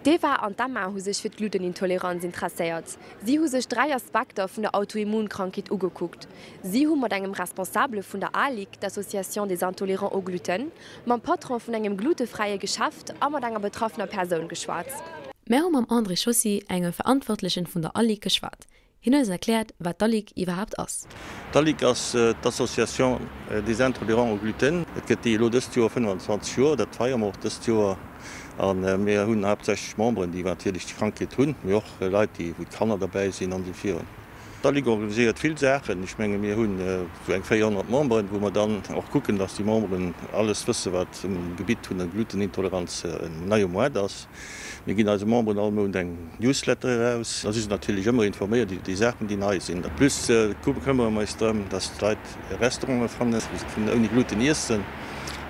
D'Eva an d'Emma hu sech fir d'Glutenintoleranz interesséiert. Si hu sech 3 Aspekter vun der Autoimmunkrankheet ugekuckt. Si hu mat engem Responsabele vun der ALIG, d'Association des intolérants au gluten, mam Patron vun engem glutefräie Geschäft a mat enger betraffener Persoun geschwat. Mär hu mam André Chaussy, engem Verantwortlechen vun der ALIG, geschwat. Hien huet eis erkläert, wat d'ALIG iwwerhaapt ass. D'ALIG ass d'Association des intolérants au gluten. Et gëtt déi elo dëst Joer 25 Joer, dat feiere mer och dëst Joer. A mir hunn haaptsächlech Memberen, déi natierlech déi Krankheet hunn, mee och Leit, déi, wou d'Kanner derbäi sinn an esou virun. D'ALIG organiséiert vill Saachen. Ech menge mir hunn esou eng 400 Memberen, wou mer dann och kucken, datt déi Memberen alles wësse wat um Gebitt vun der Glutenintoleranz nei um Moart ass. Mir ginn eise Memberen all Mount eng Newsletter eraus. Da si se natierlech ëmmer informéiert iwwer déi Saachen, déi nei sinn. Plus këmmere mer eis drëm, dass d'Leit Restauranten fannen, wou se kënnen ouni Gluten iessen.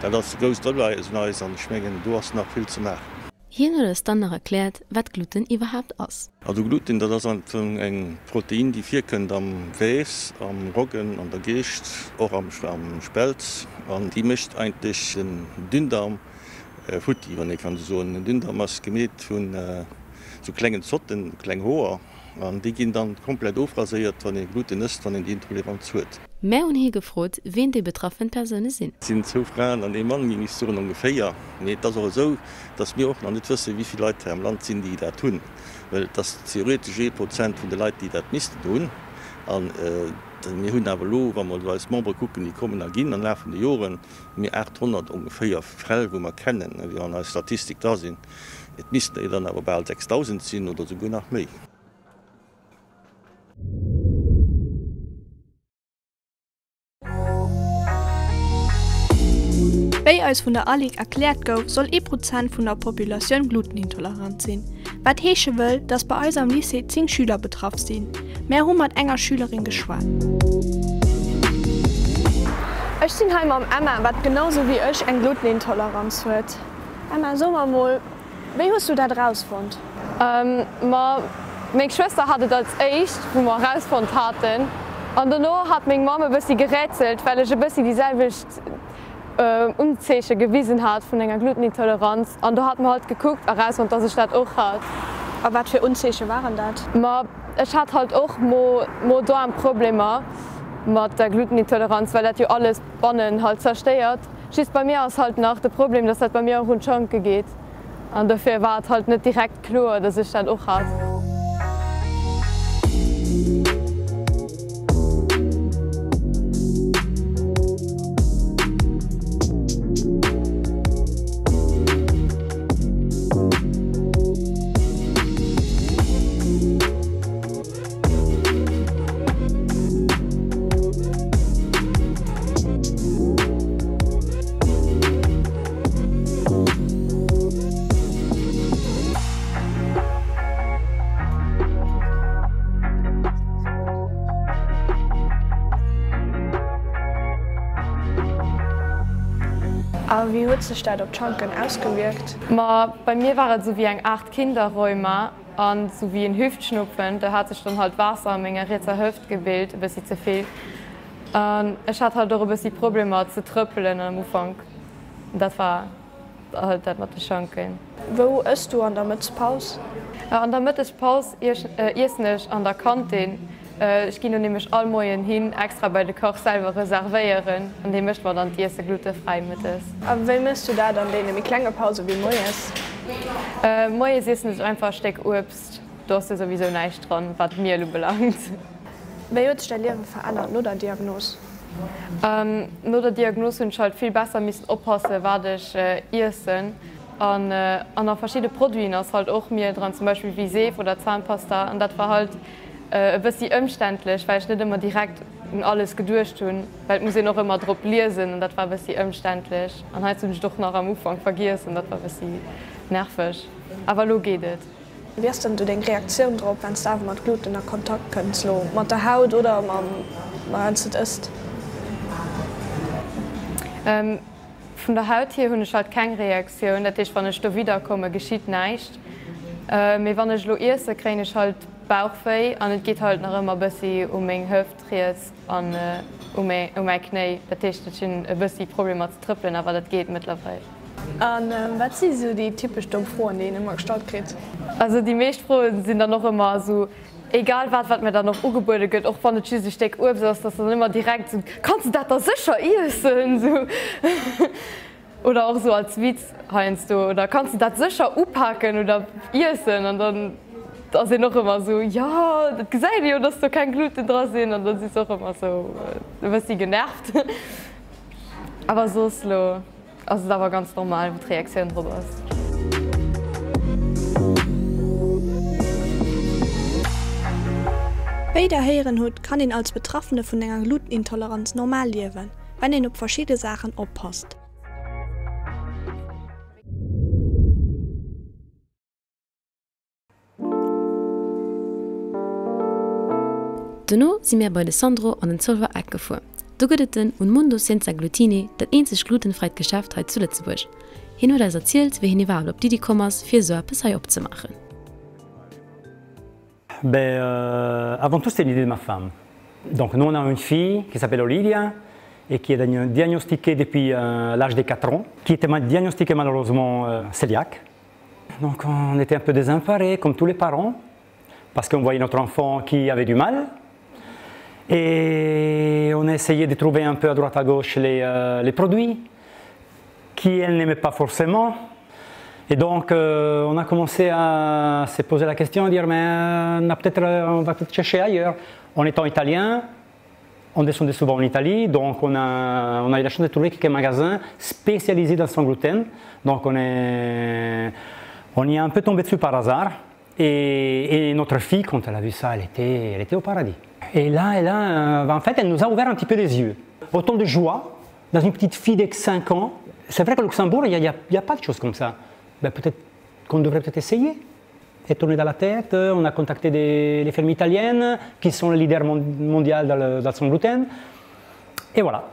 Dat ass e grousst Uleies un eis an ech mengen, do ass nach vill ze maachen. Hien huet eis dann nach erkläert, wat Gluten iwwerhaapt ass. Also Gluten, dat ass am Fong eng Protein, déi virkënnt am Weess, am Roggen, an der Geescht, och am Spelz. An déi mécht eigentlech den Dünndarm Futti, wann ee kann esou soen. Den Dünndarm ass gemeet vun sou klengen Zotten, kleng Hoer, an déi ginn dann komplett ofraséiert, wann ee Gluten ësst, wann een déi Intoleranz huet. Mär hunn hie gefrot, ween déi betraffen Persoune sinn. Et sinn zwou Fraen an ee Mann, géing ech soen, ongeféier. Mee et ass och esou, datt mir och nach net wëssen, wéi vill Leit hei am Land sinn, déi dat hunn. Well et ass theoretesch ee Prozent vun de Leit, déi dat missten hunn. A mir hunn awer elo, wa mer esou eis Membere kucken, déi kommen a ginn am Laf vun de Joren, Mir 800 ongeféier Fäll wou mer kennen, déi an eiser Statistik dra sinn. Et missten der jo dann awer bal 6.000 sinn oder souguer nach méi. Wéi eis vun der ALIG erkläert gouf, soll ee Prozent vun der Populatioun glutenintolerant sinn. Wat heesche wëll, dass bei eis am Lycée 10 Schüler betraff sinn. Mär hu mat enger Schülerin geschwat. Ech sinn hei mam Emma, wat genau sou wéi ech eng Glutenintoleranz huet. Emma, so mer mol, wéi hues du dat erausfonnt? Ma meng Schwëster hat et als éischt, wou mer erausfonnt haten. An dono hat meng Mamm e bëssi gerätselt, well ech e bëssi déi selwecht Unzeeche gewisen hat vun enger Glutenintoleranz. An do hat mer halt gekuckt a rausfonnt, dass ech dat och hat. A wat fir Unzeeche waren dat? Ma ech hat halt och Mo Mo-Daarm-Problemer mat der Glutenintoleranz, well dat jo alles bannen halt zerstéiert. Just bei mir ass halt nach de Problem, dass dat bei mir och un d'Schanke geet. An dofir war et halt net direkt kloer, dass ech dat och hat. A wéi huet sech dat op d'Schanken ausgewierkt? Ma bei mir war et esou wéi eng Aart Kinderrheuma an esou wéi en Hüftschnupfen. Do hat sech dann halt Waasser a menger rietser Hëft gebilt, e bëssi ze vill. An ech hat halt och e bëssi Problemer ze trëppelen am Ufank. Dat war halt dat mat de Schanken. Wou ëss du an der Mëttespaus? An der Mëttespaus iessen ech an der Kantin. Ech ginn do nämlech all Moien hin, extra bei de Kach selwer reservéieren an dee mécht mer dann d'Iesse glutefräi mëttes. A wéi méchs du dat an deene méi klenge Pause wéi moies? Moies iessen ech einfach e Stéck Uebst, do ass jo souwisou näischt dran, wat Miel ubelaangt. Wéi huet sech däi Liewe verännert no der Diagnos? No der Diagnos hunn ech halt vill besser missen oppassen, wat ech iessen. An a verschidde Produiten ass halt och Miel dran, zum Beispill wéi Seef oder Zahnpasta. An dat war halt e bëssi ëmständlech, well ech net ëmmer direkt un alles geduecht hunn, well et muss een och ëmmer drop liesen an dat war e bëssi ëmständlech. An heiansdo hunn ech et och nach am Ufank vergiess an dat war e bëssi nerveg. Awer elo geet et. Wéi ass dann do deng Reaktioun drop, wann s de awer mat Gluten a Kontakt kënns, lo mat der Haut oder mam wann s de et ësst? Vun der Haut hier hunn ech halt keng Reaktioun, dat heescht wann ech dowidder komme geschitt näischt. Mee wann ech elo iesse kréien ech halt Bauchwéi an et geet halt nach ëmmer bëssi u meng Hëft riets an u mäi Knéi. Dat heescht ech hunn e bëssi Problemer ze trëppelen, awer dat geet mëttlerweil. A wat si sou déi typesch domm Froen, déi een ëmmer gestallt kritt? Also déi meescht Froen sinn dann och ëmmer esou, egal wat wat mir dann och ugebuede gëtt, och wann et just e Stéck Uebst ass, dass dann ëmmer direkt esou, Kanns de dat da sécher iessen? Esou. Oder och esou als Witz heiansdo, oder Kanns de dat sécher upaken oder iessen? An dann ass een och ëmmer esou, Jo, dat gesäit ee jo, dass do keng Gluten dra sinn. An da si se och ëmmer esou e bëssi genervt. Awer soss lo. Ass et awer ganz normal wou d'Reaktioun drop ass. Wéi der héieren hutt, kann een als Betraffene vun enger Glutenintoleranz normal liewen, wenn een op verschidde Saachen oppasst. Dono si mär bei de Sandro an den Zolwer Eck gefuer. Do gëtt et den Un Mundo Senza Glutine, dat eenzegt glutenfräit Geschäft hei zu Lëtzebuerg. Hien huet eis erzielt, wéi hien iwwerhaapt op d'Iddi komm ass, fir esou eppes hei opzemaachen. Ben avant tout c'était une idée de ma femme. Donc nous on a une fille qui s'appelle Olivia et qui est diagnostiquée depuis l'âge de 4 ans, qui était diagnostiquée malheureusement cœliaque. Donc on était un peu désemparés comme tous les parents parce qu'on voyait notre enfant qui avait du mal. Et on a essayé de trouver un peu à droite à gauche les, euh, les produits qui elle n'aimait pas forcément. Et donc euh, on a commencé à se poser la question, à dire mais euh, on, a peut-être, on va peut-être chercher ailleurs. En étant italien, on descendait souvent en Italie, donc on a, on a eu la chance de trouver quelques magasins spécialisés dans son gluten. Donc on est, on y est un peu tombé dessus par hasard. Et, et notre fille, quand elle a vu ça, elle était, elle était au paradis. Et là, elle a, euh, en fait, elle nous a ouvert un petit peu les yeux. Autant de joie dans une petite fille de 5 ans. C'est vrai qu'au Luxembourg, il n'y a, a, a pas de choses comme ça. Ben, peut-être qu'on devrait peut-être essayer est tourné dans la tête. On a contacté des, les fermes italiennes qui sont les leaders mondial dans, le, dans son gluten. Et voilà,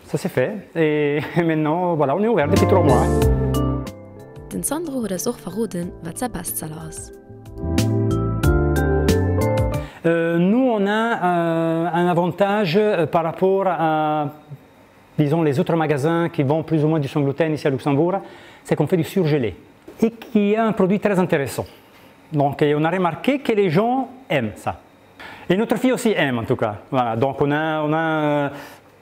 ça s'est fait. Et, et maintenant, voilà, on est ouvert depuis trois mois. Den Sandro huet eis och verroden, wat säi Bestseller ass. Euh, nous, on a euh, un avantage euh, par rapport à disons les autres magasins qui vendent plus ou moins du sans gluten ici à Luxembourg, c'est qu'on fait du surgelé et qui est un produit très intéressant. Donc et on a remarqué que les gens aiment ça. Et notre fille aussi aime en tout cas. Voilà, donc on a, on a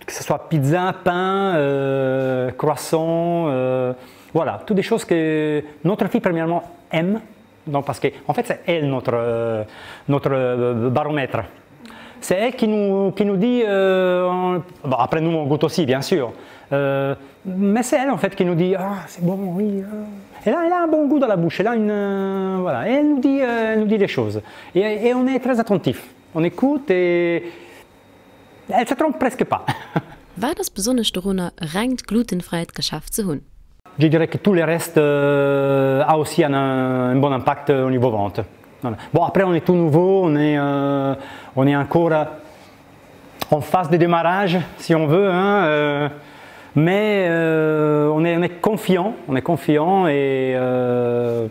que ce soit pizza, pain, euh, croissant, euh, voilà, toutes des choses que notre fille premièrement aime. Donc parce que en fait c'est elle notre, euh, notre euh, baromètre. C'est elle qui nous, qui nous dit, euh, on, bon, après nous on goûte aussi bien sûr, euh, mais c'est elle en fait qui nous dit ah c'est bon oui. Euh. Elle a, elle a un bon goût dans la bouche, elle a une euh, voilà, et elle nous dit, euh, elle nous dit les choses. Et, et on est très attentif, on écoute et elle se trompe presque pas. Wat ass besonnesch dorunner, e rengt glutenfräit Geschäft ze hunn? Je dirais que tout le reste euh, a aussi un, un bon impact au niveau vente. Voilà. Bon après on est tout nouveau, on est, euh, on est encore en phase de démarrage si on veut hein, euh, mais euh, on, est, on est confiant, on est confiant et euh,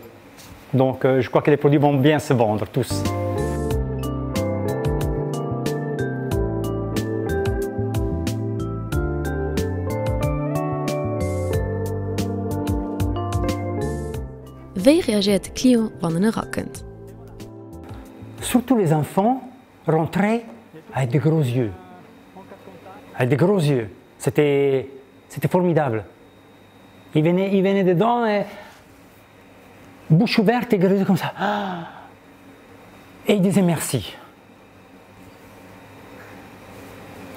donc euh, je crois que les produits vont bien se vendre tous. Wéi reagéiert de Client, wann en erakënnt? Surtout les enfants rentraient avec de gros yeux. Avec de gros yeux. C'était c'était formidable. Ils venaient, ils venaient dedans et bouche ouverte et gros yeux comme ça. Et ils disaient merci.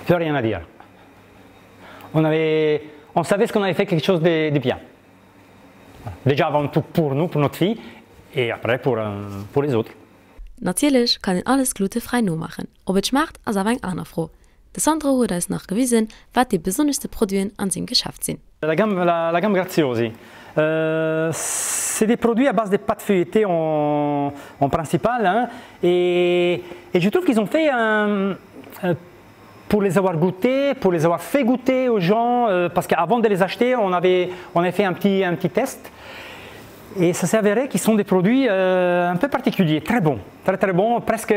Plus rien à dire. On, avait, on savait ce qu'on avait fait quelque chose de, de bien. Déjà avant tout pour nous, pour notre fille, et après pour, euh, pour les autres. Natierlech kann een alles glutefräi nomaachen. Ob et schmaacht ass awer eng aner Fro. De Sandro huet eis nach gewisen, wat déi besonneschste Produiten an sengem Geschäft sinn. La gamme, la, la gamme Graziosi. Euh, c'est des produits à base de pâte feuilletée en, en principal hein, et, et je trouve qu'ils ont fait un, un pour les avoir goûtés, pour les avoir fait goûter aux gens, euh, parce qu'avant de les acheter, on avait, on avait fait un petit, un petit test. Et ça s'est avéré qu'ils sont des produits euh, un peu particuliers, très bons, très très bons, presque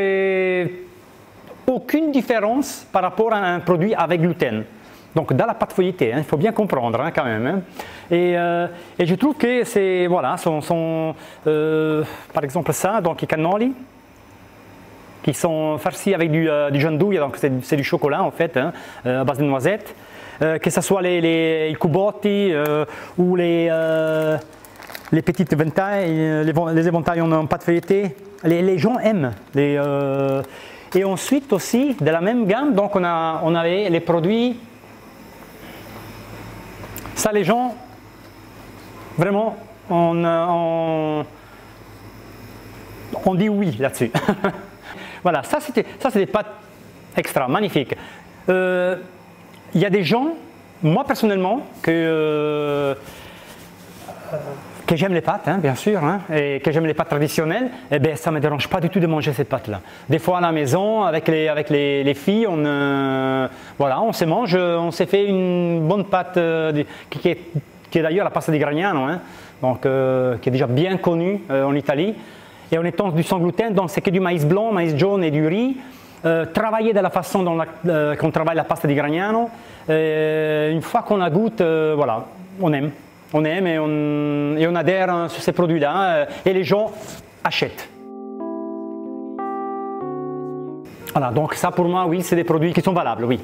aucune différence par rapport à un produit avec gluten. Donc dans la pâte feuilletée, hein, il faut bien comprendre hein, quand même. Hein. Et, euh, et je trouve que c'est, voilà, sont, sont, euh, par exemple ça, donc les cannoli, qui sont farcis avec du, euh, du jaune douille, donc c'est du chocolat en fait, hein, euh, à base de noisettes. Euh, que ce soit les, les cubotti euh, ou les, euh, les petites ventailles, les, les éventails en pâte feuilletée, les, les gens aiment. Les, euh, et ensuite aussi, de la même gamme, donc on, a, on avait les produits. Ça, les gens, vraiment, on, on, on dit oui là-dessus. voilà, ça c'était ça c'est des pâtes extra, magnifiques. Euh, il y a des gens, moi personnellement, que, euh, que j'aime les pâtes, hein, bien sûr, hein, et que j'aime les pâtes traditionnelles, eh bien, ça ne me dérange pas du tout de manger cette pâte-là. Des fois à la maison, avec les, avec les, les filles, on, euh, voilà, on se mange, on s'est fait une bonne pâte euh, qui, qui est, qui est d'ailleurs la pasta di Gragnano, hein, donc, euh, qui est déjà bien connue euh, en Italie. Et en étant du sans gluten, donc c'est que du maïs blanc, maïs jaune et du riz. Euh, travailler de la façon dont euh, qu'on travaille la pasta di Gragnano, euh, une fois qu'on la goûte, euh, voilà, on aime. On aime et on, et on adhère hein, sur ces produits-là euh, et les gens achètent. Voilà, donc ça pour moi, oui, c'est des produits qui sont valables, oui.